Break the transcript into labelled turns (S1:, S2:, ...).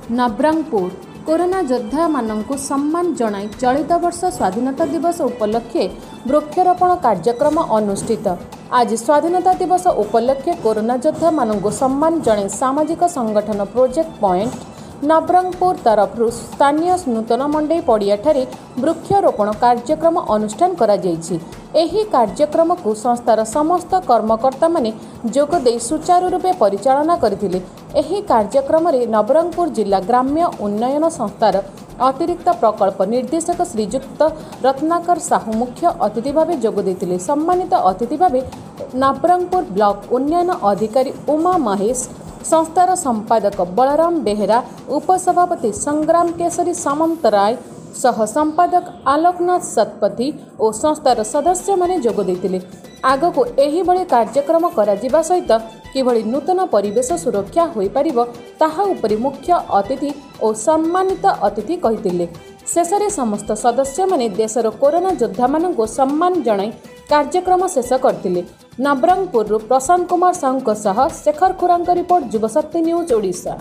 S1: Nabarangpur, corona ଯୋଦ୍ଧାମାନଙ୍କୁ ସମ୍ମାନ ଜଣାଇ ଚଳିତ ବର୍ଷ ସ୍ୱାଧୀନତା ଦିବସ ଉପଲକ୍ଷେ ବୃକ୍ଷରୋପଣ କାର୍ଯ୍ୟକ୍ରମ ଅନୁଷ୍ଠିତ। ଆଜି ସ୍ୱାଧୀନତା ଦିବସ ଉପଲକ୍ଷେ କରୋନା ଯୋଦ୍ଧାମାନଙ୍କୁ ସମ୍ମାନ ଜଣାଇ ସାମାଜିକ ସଂଗଠନ ପ୍ରୋଜେକ୍ଟ ପଏଣ୍ଟ ନବରଙ୍ଗପୁର ତରଫରୁ ସ୍ଥାନୀୟ ନୂତନ ମଣ୍ଡେଇ ପଡ଼ିଆଠାରେ ବୃକ୍ଷରୋପଣ କାର୍ଯ୍ୟକ୍ରମ ଅନୁଷ୍ଠାନ କରାଯାଇଛି। ଏହି କାର୍ଯ୍ୟକ୍ରମକୁ ସଂସ୍ଥାର ସମସ୍ତ କର୍ମକର୍ତ୍ତାମାନେ ଯୋଗଦେଇ ସୁଚାରୁ ରୂପେ ପରିଚାଳନା କରିଥିଲେ। ଏହି କାର୍ଯ୍ୟକ୍ରମରେ ନବରଙ୍ଗପୁର ଜିଲ୍ଲା ଗ୍ରାମ୍ୟ ଉନ୍ନୟନ ସଂସ୍ଥାର ଅତିରିକ୍ତ ପ୍ରକଳ୍ପ ନିର୍ଦ୍ଦେଶକ ଶ୍ରୀଯୁକ୍ତ ରତ୍ନାକର ସାହୁ ମୁଖ୍ୟ ଅତିଥି ଭାବେ ଯୋଗ ଦେଇଥିଲେ। ସମ୍ମାନିତ ଅତିଥି ଭାବେ ନବରଙ୍ଗପୁର ବ୍ଲକ ଉନ୍ନୟନ ଅଧିକାରୀ ଉମା ମହେଶ, ସଂସ୍ଥାର ସମ୍ପାଦକ ବଳରାମ ବେହେରା, ଉପସଭାପତି ସଂଗ୍ରାମ କେଶରୀ ସାମନ୍ତରାୟ, ସହ ସମ୍ପାଦକ ଆଲୋକନାଥ ଶତପଥୀ ଓ ସଂସ୍ଥାର ସଦସ୍ୟମାନେ ଯୋଗ ଦେଇଥିଲେ। ଆଗକୁ ଏହିଭଳି କାର୍ଯ୍ୟକ୍ରମ କରାଯିବା ସହିତ କିଭଳି ନୂତନ ପରିବେଶ ସୁରକ୍ଷା ହୋଇପାରିବ ତାହା ଉପରେ ମୁଖ୍ୟ ଅତିଥି ଓ ସମ୍ମାନିତ ଅତିଥି କହିଥିଲେ। ଶେଷରେ ସମସ୍ତ ସଦସ୍ୟମାନେ ଦେଶର କରୋନା ଯୋଦ୍ଧାମାନଙ୍କୁ ସମ୍ମାନ ଜଣାଇ କାର୍ଯ୍ୟକ୍ରମ ଶେଷ କରିଥିଲେ। ନବରଙ୍ଗପୁରରୁ ପ୍ରଶାନ୍ତ କୁମାର ସାହୁଙ୍କ ସହ ଶେଖର ଖୁରାଙ୍କ ରିପୋର୍ଟ, ଯୁବଶକ୍ତି ନ୍ୟୁଜ୍ ଓଡ଼ିଶା।